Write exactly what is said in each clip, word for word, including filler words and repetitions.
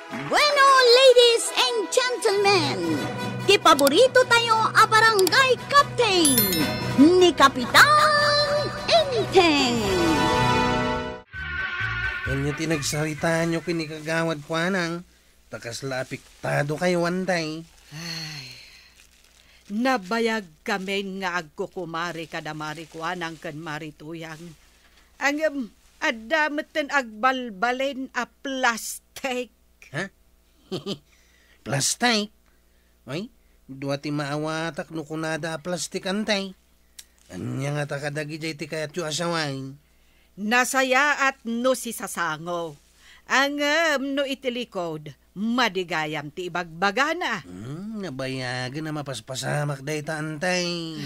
Bueno, ladies and gentlemen, ti paborito tayo a barangay captain, ni Kapitan Enteng. Ania ti nagsaritaanyo ken ni Kagawad Kuanang? Ta kasla apektado kayo, antay. Ay, nabayag kamin nga agkukumare kada Mari Kuanang ken Mari Tuyang. Ngem, adda metten agbalbalen a plastik. Ha? Plastik? Ay, dua ti maawatak no kunada a plastik, antay. Ania ngata kadagidiay ti kayatyo a sawen? Nasayaat no sisasango. Ngem no iti likod, madi gayam ti ibagbagana. Hmm, nabayagen a mapaspasamak dayta, antay.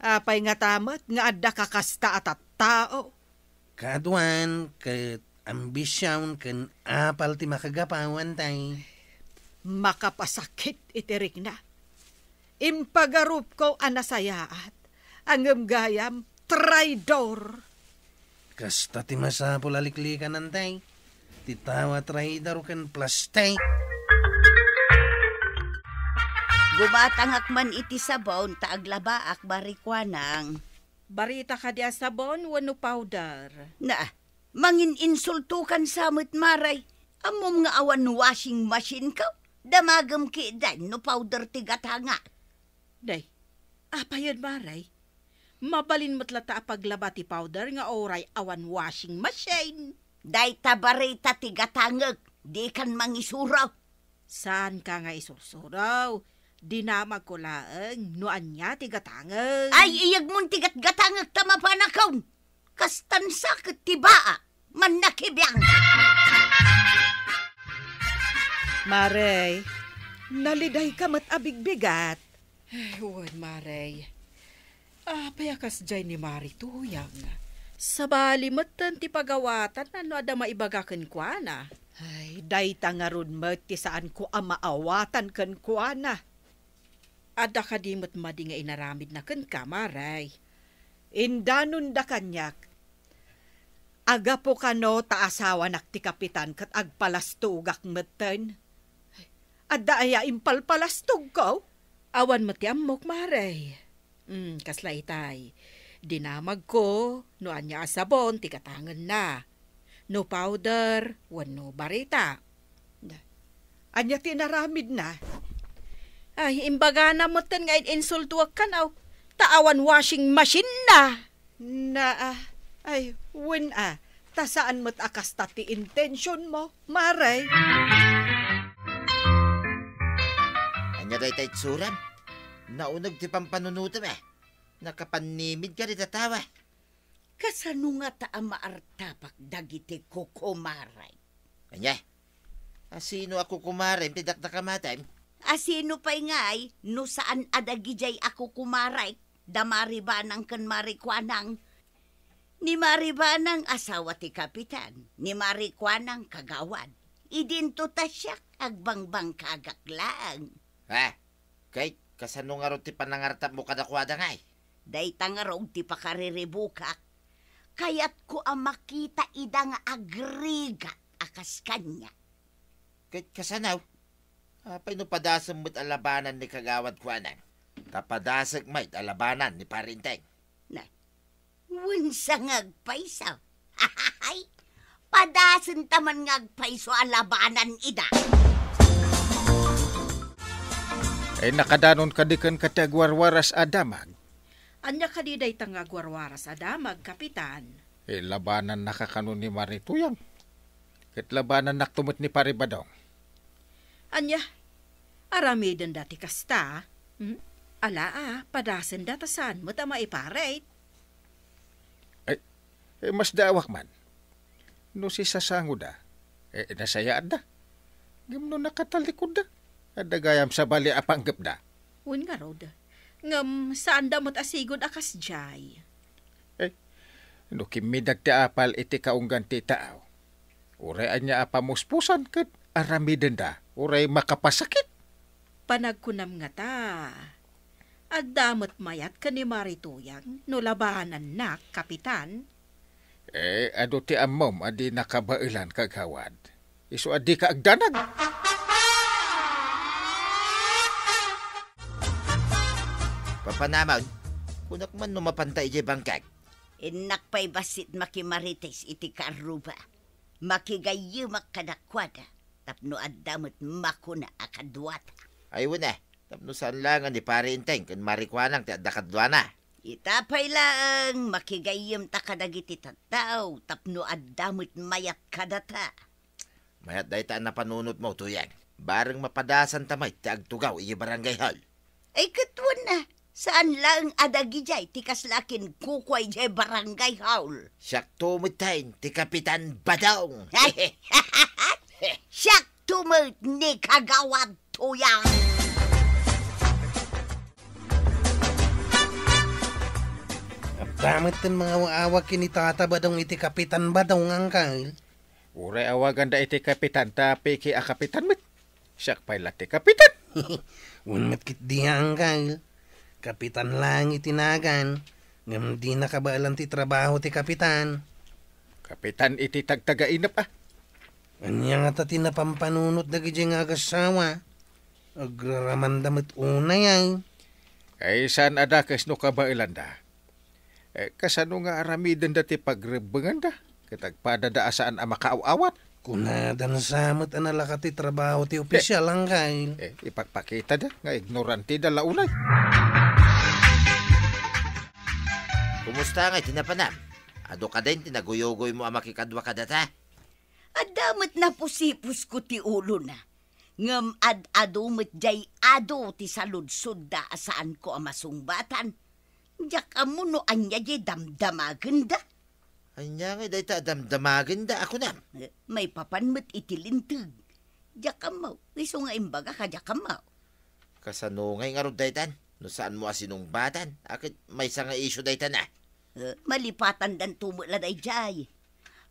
Ay, apay ngata met nga adda kakasta a tattao? Kaaduan ket ambision ken apal ti makagapu, antay. Makapasakit iti rikna. Impagarupko a nasayaat, ngem gayam, traidor. Kasta ti masapul a liklikan, antay. Ti tao a traidor ken plastik. Gumatangak man iti sabon ta aglabaak, Mari Kuanang. Barita kadi a sabon wenno powder? Na, mangin-insultokan sa met, Mari. Ammom nga awan washing machine ka? Damagem ketdin no powder ti gatangak. Day, apayen, Mari? Mabalin met latta a paglaba ti powder nga uray awan washing machine? Dayta barita ti gatangek, dikan mangisuro. Saanka nga isursuro? Dinamagko laeng no ania ti gatangek. Ay, iyegmon ti gatgatangek ta mapanakon. Kastan sa ket ti baa, mannakibiang. Mari, nalidayka met a bigbigat. Ay, wen, Mari. Apay a kasdiay ni Mari Tuyang? Sabali metten ti pagawatanna no adda maibaga kenkuana. Ay, dayta ngarud met ti saanko a maawatan kenkuana. Adda kadi met madi nga inaramidna kenka, Mari? Indanonda kaniak. Agapu kano ta asawanak ti kapitan ket agpalastugak metten. Adda aya impalpalastugko? Awan met ti ammok, Mari. Mm, kasla itay. Dinamagko no ania a sabon ti gatangenna. No powder wenno barita. Ania ti inaramidna? Ay, imbagana metten nga in-insultuak kano, ta awan washing machine na. Na, ah, ay, wen a, ta saan met a kasta ti intentionmo, Mari. Ania dayta itsuram? Nauneg ti pampanunotem, eh. Nakapannimid ka dita tawa. Kasano ngata a maartapak dagiti kukumarek? Ania? Asino a kukumarem ti dakdakamatem? Asino pay ngay no saan a dagidiay a kukumarek? Da Mari Banang ken Mari Kuanang. Ni Mari Banang asawa ti kapitan, ni Mari Kuanang kagawad. Idinto ta siak agbangbangkagak laeng. Ha? Ket kasano ngarud ti panangartapmo kadakuada ngay? Dayta ngarud ti pakariribukak. Kayatko a makita ida nga agrigat a kas kaniak. Ket kasano? Apay no padasem met a labanan ni Kagawad Kuanang? Ta padasek met a labanan ni Pari Enteng. Na, wensa nga agpayso? Hay, padasenta man nga agpayso a labanan ida. Ay, nakadanon kadi kenka ti agwarwaras a damag? Ania kadi dayta nga agwarwaras a damag, Kapitan? Eh, labanannaka kano ni Mari Tuyang. Ket labanannakto met ni Pari Badong. Ania? Aramidenda ti kasta? Hmm? Ala a, padasenda ta saan met a maiparit. Ay, eh, masdaawak man. No sisasangoda, eh, nasayaatda. Ngem no nakatalikudda, adda gayam sabali a panggepda. Wen ngarud. Ngem saanda met a sigud a kasdiay. Eh, no kimmidag ti apal iti kaunggan ti tao, uray ania a pamuspusan ket aramidenda, uray makapasakit. Panagkunam ngata, adda met mayat ken ni Mari Tuyang no labanannak, Kapitan? Eh, adu ti ammom a di nakabaelan, Kagawad. Isu a dika agdanag. Papanamon, kunak man no mapanta idiay bangkag. Innak pay bassit makimarites iti karruba. Makigayyemak kadakuada tapno adda met makuna a kaduata. Ay, wen a, tapno saan laengen ni Pari Enteng ken Mari Kuanang ti adda kaduana. Ita pay laeng, makigayyemta kadagiti tattao tapno adda met mayat kadata. Mayat dayta a napanunotmo, Tuyang. Bareng mapadasanta met ti agtugaw idiay barangay hall. Ay, ket wen a, saan laeng a dagidiay ti kasla kinkukua idiay barangay hall. Siakto met ti Kapitan Badong. Ay! Siakto met ni Kagawad Tuyang. Adda met ti mangawawag ken ni Tata Badong iti Kapitan Badong, Angkel. Uray awaganda iti kapitan ta peke a kapitan met. Siak pay la ti kapitan. Wen met ketdi, Angkel. Kapitan laeng iti nagan, ngem dina kabaelan ti trabaho ti kapitan. Kapitan iti tagtagainep a. Ania ngata ti napampanunot dagidiay nga agassawa? Agraramanda met unay ay. Ay, saan a dakes no kabaelanda. Eh, kasano nga aramidenda ti pagrebbenganda? Ket agpadada a saan a makaaw-awat? Kunadan sa met a nalakat ti trabaho ti official, Angkel. Eh, ipakpakitada nga ignoranteda la unay. Kumusta ngay ti napanam? Adu kadin ti naguyugoymo a makikadua kadata? Adda met napusipusko ti ulona. Ngem ad-adu met diay adu ti saludsodda a saanko a masungbatan. Diak ammo no ania diay damdamagenda. Ania ngay dayta a damdamagenda a kunam? Eh, maipapan met iti linteg. Diak ammo, isu nga imbagak a diak ammo. Kasano ngay ngarud daytan? No saanmo a sinungbatan, a ket maysa nga isyu daytan a. Eh, malipatandanto met la daydiay.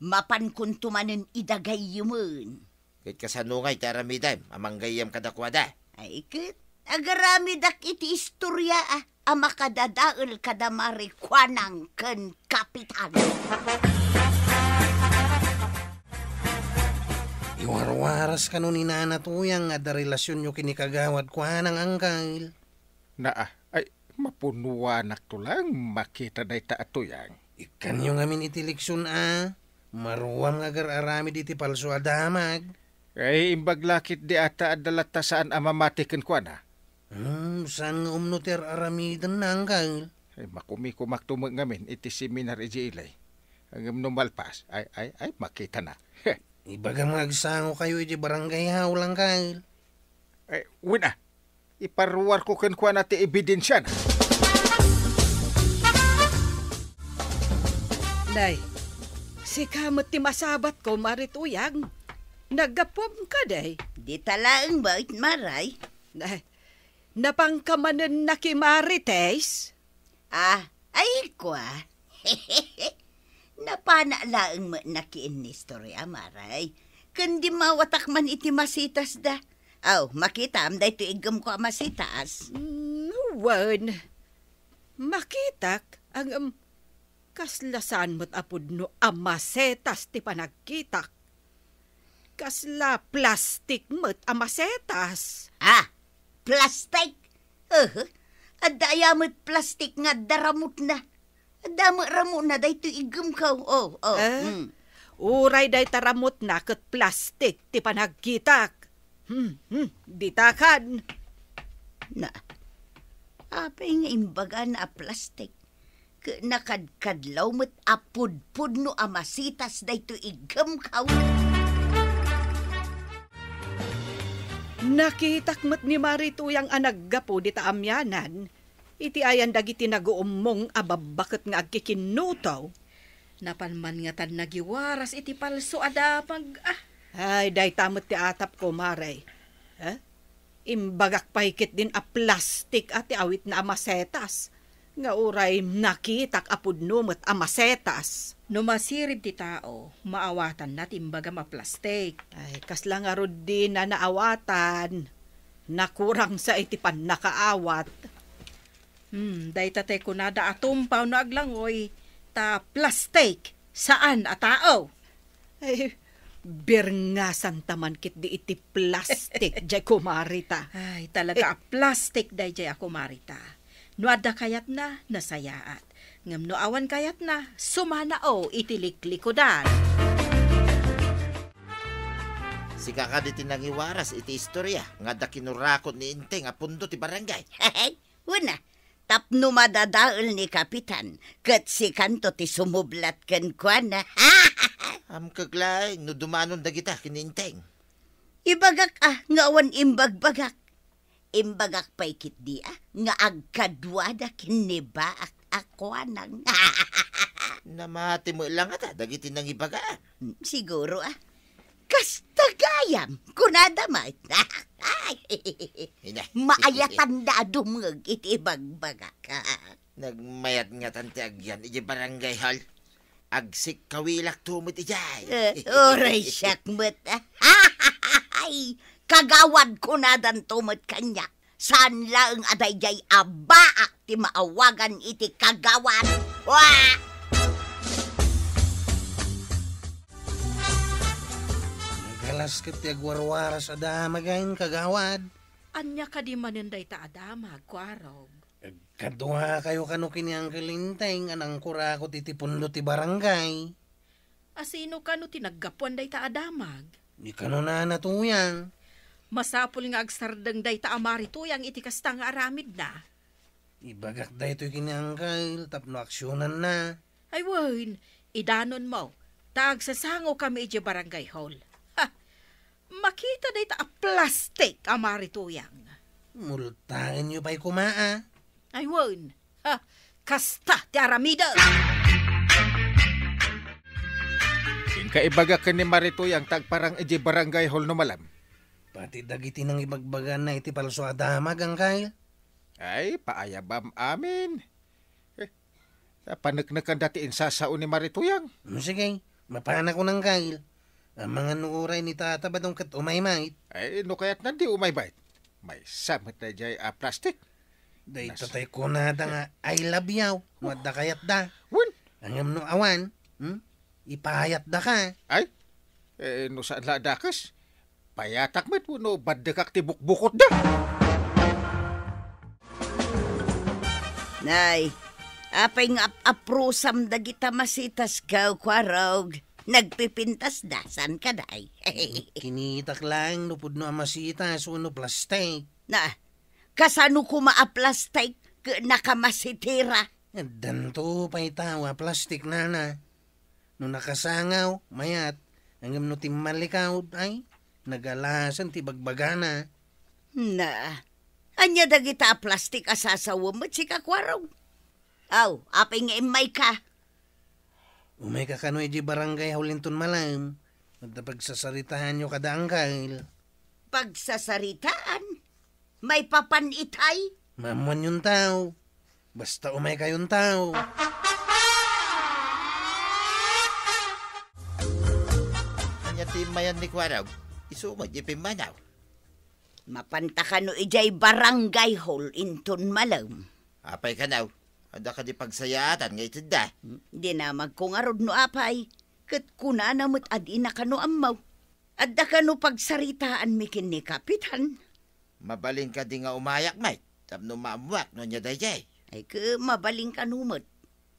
Mapankonto manen idagayyemen. Ket kasano ngay ti aramidem a manggayyem kadakuada? Ay, ket agaramidak iti istoria a, a makadadael kada Mari Kuanang ken Kapitan. Iwarwaras kano ni Nana Tuyang nga adda relasionyo ken ni Kagawad Kuanang, Angkel. Naa, ay, mapunuanakto laeng makita dayta a Tuyang. Ikkanyo ngamin iti leksion a, maruam nga agar-aramid iti palso a damag. Ay, imbag la ketdi a ta adda latta saan a mamati kenkuana. Hmm, saan nga umno ti ar-aramidenna, Angkel? Ay, makumikumakto met ngamin iti seminar idiay ili. Ngem no malpas, ay, ay, ay, makitana. Ibagam nga agsangokayo idiay barangay hall, Angkel. Ay, wen a, iparuarko kenkuana ti ebidensiana. Nay, sika met ti masabatko, Mari Tuyang. Naggapuam kadi? Dita laeng met, Maray. Nay, napanka manen nakimarites? Ah, ay, kua. Napana laeng met nakien ni istoria, Maray. Ken dimmawatak man iti masitasda. Aw, makitam daytoy iggemko a masitas. Mm, wen. Makitak, ngem kasla saan met a pudno a masetas ti panagkitak. Kasla plastik met a masetas. Ah, plastik? Eh, adda aya met plastik nga adda ramutna? Adda met ramutna daytoy iggemko. Oh, oh. Eh? Mm. Uray dayta ramutna ket plastik ti panagkitak. Hmm, hmm, ditakan. Na, apay nga imbagana a plastik? Ket nakadkadlaw met a pudpudno a masitas daytoy iggemko. Nakitak met ni Mari Tuyang a naggapu dita amianan iti ayan dagiti naguummong a babbaket nga agkikinnuto. Napan man ngatan nagiwaras iti palso a damag, ah. Ay, dayta met ti atapko, Mare. Eh? Imbagak pay ketdin a plastik a ti awitna a masetas, nga uray nakitak a pudno met a masetas. No masirib ti tao, maawatanna ti imbagam a plastik. Ay, kasla ngarud dina naawatan. Nakurangsa iti pannakaawat. Hmm, dayta ti kunada a tumpaw no aglangoy, ta plastik, saan a tao. Ay, Birngasanta man ketdi iti plastik, jay kumarita. Ay, talaga a plastik dayjay a kumarita. No adda kayatna, nasayaat. Ngem no awan kayatna, sumanaw iti liklikudan. Sika kadi ti nangiwaras iti istoria nga adda kinurakot ni Enteng a pundo ti barangay. Una, tapno madadael ni Kapitan, ket sikanto ti sumublat kenkuana. Amkek laeng no dumanon dagita ken ni Enteng. Ibagak a, nga awan imbagbagak. Imbagak pay ketdi a, nga agkaduada ken ni Baak a kuanang. Namati met la ngata dagiti nangibaga. Hmm, siguro a. Kasta gayam, kunada met. Ay, ina. Maayatanda a dumngeg iti ibagbagak. Nagmayat ngatan ti agyan iti barangay hall. Agsikkawilakto met idiay. Eh, uray siak met. Ay, kagawad kunadanto met kaniak. Saan laeng a daydiay a Baak ti maawagan iti kagawad. Wa! Nagalas ket ti agwarwaras a damag, kagawad. Ania kadi manen dayta a damag, Kuarog? Agkaduakayo kano ken ni Uncle Enteng a nangkurakot iti pundo ti barangay. A sino kano ti naggapuan dayta a damag? Ni kano Nana Tuyang. Masapul nga agsardeng dayta a Mari Tuyang iti kasta nga aramidna. Ibagak daytoy ken ni Uncle tapno aksionanna. Ay wen, idanonmo, ta agsasangokami idiay barangay hall. Ha! Makita dayta a plastik a Mari Tuyang. Multaenyo pay koma a. Ay wen, ha! Kasta ti aramidek! Inka ibaga ken ni Mari Tuyang ta agparang idiay barangay hall no malem. Pati dagiti nangibagbagana iti palso a damag, Uncle? Ay, paayabam amin. Eh, paneknekanda ti insasao ni Mari Tuyang. Mm, sige, mapanakon, Uncle. Amangan no uray ni Tata Badong ket umaymay. Ay, no kayatna di umaymay. Maysa met daydiay a plastik. Dayta tay kunada nga, "I love you," no adda kayatda. Wen. Ngem no awan, hmm? Ipayatdaka. Ay, eh, no saan la a dakes? Payatak met wenno baddekak ti bukbukotda? Nay, apay nga ap-aprosam dagita masitas, Kuarog? Nagpipintasda, saan kadi? Kinitak laeng no pudno a masitas wenno plastik. Na, kasano koma a plastik ket nakamasitira? Addanto pay tao a plastik, Nana. No nakasangaw, mayat, ngem no timmallikawd, ay, nagalasen ti bagbagana. Na, ania dagita a plastik a sasawem met sika, Kuarog? Aw, apay nga immayka? Umayka kano idiay barangay hall inton malem. Adda pagsasaritaanyo kada Uncle. Pagsasaritaan? Maipapan itay? Maammoanyon tao. Basta umaykayon tao. Ania ti immayan ni Kuarog? Isu met ti pimmanaw. Mapanta kano idiay barangay hall inton malem. Apay kano? Adda kadi pagsayaatan nga itedda? Dinamagko ngarud no apay. Ket kunana met a dina kano ammo. Adda kano pagsaritaanmi ken ni Kapitan? Mabalin kadi nga umayak met tapno maammuak no ania daydiay? Ay, ket mabalin kano met.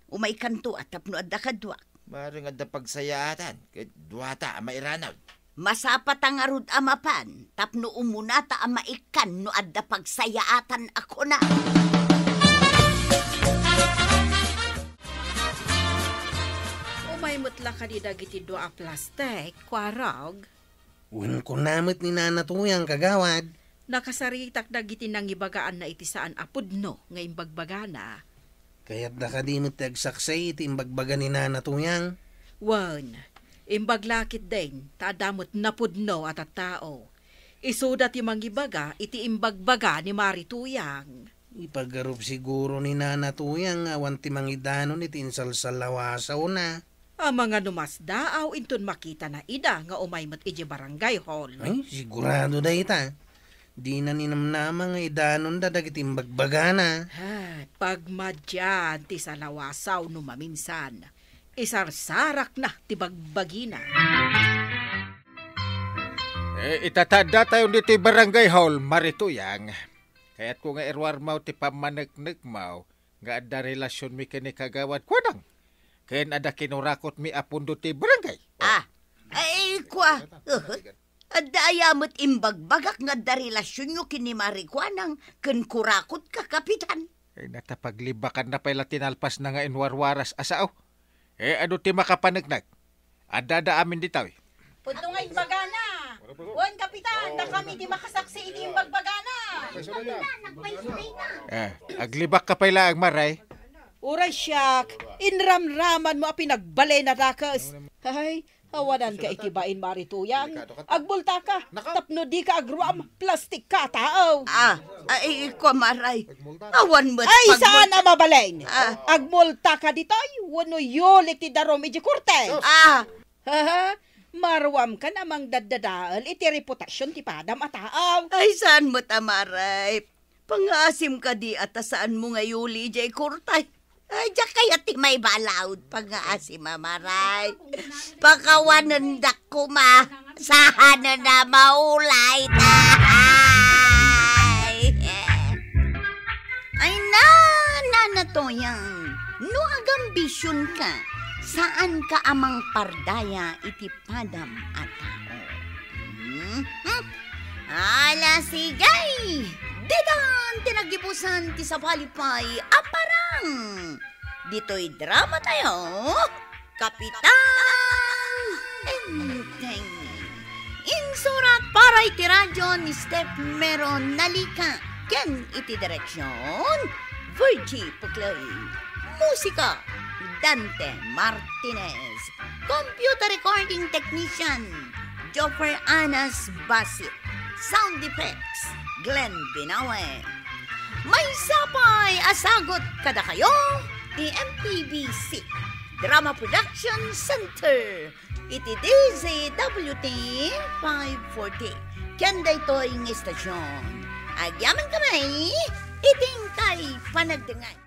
Umaykanto a tapno adda kaduak. Maring adda pagsayaatan ket duata a mairanod. Masapata ngarud a mapan tapno umunata a maikkan no adda pagsayaatan a kuna. Umay met la kadi dagiti dua a plastik, Kuarog? Wen kuna met ni Nana Tuyang, kagawad. Nakasaritak dagiti nangibagaanna iti saan a pudno nga imbagbagana. Kayatda kadi met ti agsaksi iti imbagbaga ni Nana Tuyang? Wen, imbag la ketdin, ta adda met napudno a tattao. Isuda ti mangibaga iti imbagbaga ni Mari Tuyang. Ipagarup siguro ni Nana Tuyang nga awan ti mangidanon iti insalsallawasawna. Amangan no masdaaw inton makitana ida nga umay met idiay barangay hall. Ay, sigurado dayta. Dina ninamnama nga idanonda dagiti imbagbagana. Ay, pagmadian ti salawasaw no maminsan. Isarsarakna ti bagbagina. Eh, itataddatayon ditoy barangay hall, Mari Tuyang. Kayatko nga iruarmaw ti pammaneknekmaw nga adda relasionmi ken ni Kagawad Kuanang. Ken adda kinurakotmi a pundo ti barangay. Ah, ay, kua. Uh, adda aya met imbagbagak nga adda relasionyo ken ni Mari Kuanang ken kurakotka, Kapitan. Ay, natapaglibakanna pay la ti nalpasna nga inwarwaras a sao. Eh, adu ti makapaneknek? Addada amin ditoy. Pudno nga imbagana. Wen, Kapitan, dakami ti makasaksi iti imbagbagana. Eh, aglibakka pay laeng, Mari. Uray siak, inramramanmo a pinagbalin a dakes. Ay, awananka iti bain, Mari Tuyang. Agmultaka, tapno dika agruam, plastikka a tao. Ah, ay, kua, Mari. Awan met Ay, pagmul- saan a mabalin? Ah. Agmultaka ditoy, wenno iulik ti darom iti korte. Ah. Haha, maruamkan a mangdaddadael iti reputasion ti padam a tao. Ay, saan met a, Mari. Pangngaasim kadi a ta saanmo nga iuli idiay korte? Ay, diak kayat ti maibalaod, pangngaasim a, Mari. Pakawanendak koma, saan a maulay. Ay! Ay na, Nana Toyang, no agambisionka, saanka a mangpardaya iti padam a tao. Hmm? Hmm? Ala, sige! Ditan ti naggibusan ti sabali pay a parang! Ditoy drama tayo, Kapitan Enteng. Insurat para iti radio ni Steph Meron Nalika ken iti direksyon, Virgie Puclay. Musika, Dante Martinez. Computer recording technician, Joffer Anas Basit. Sound effects, Glenn Binawe. Maysa pay a sagut kadakayo ti M P B C Drama Production Center iti D Z W T five forty. Ken daytoy nga istasyon, agyamankami iti inkay panagdengngeg.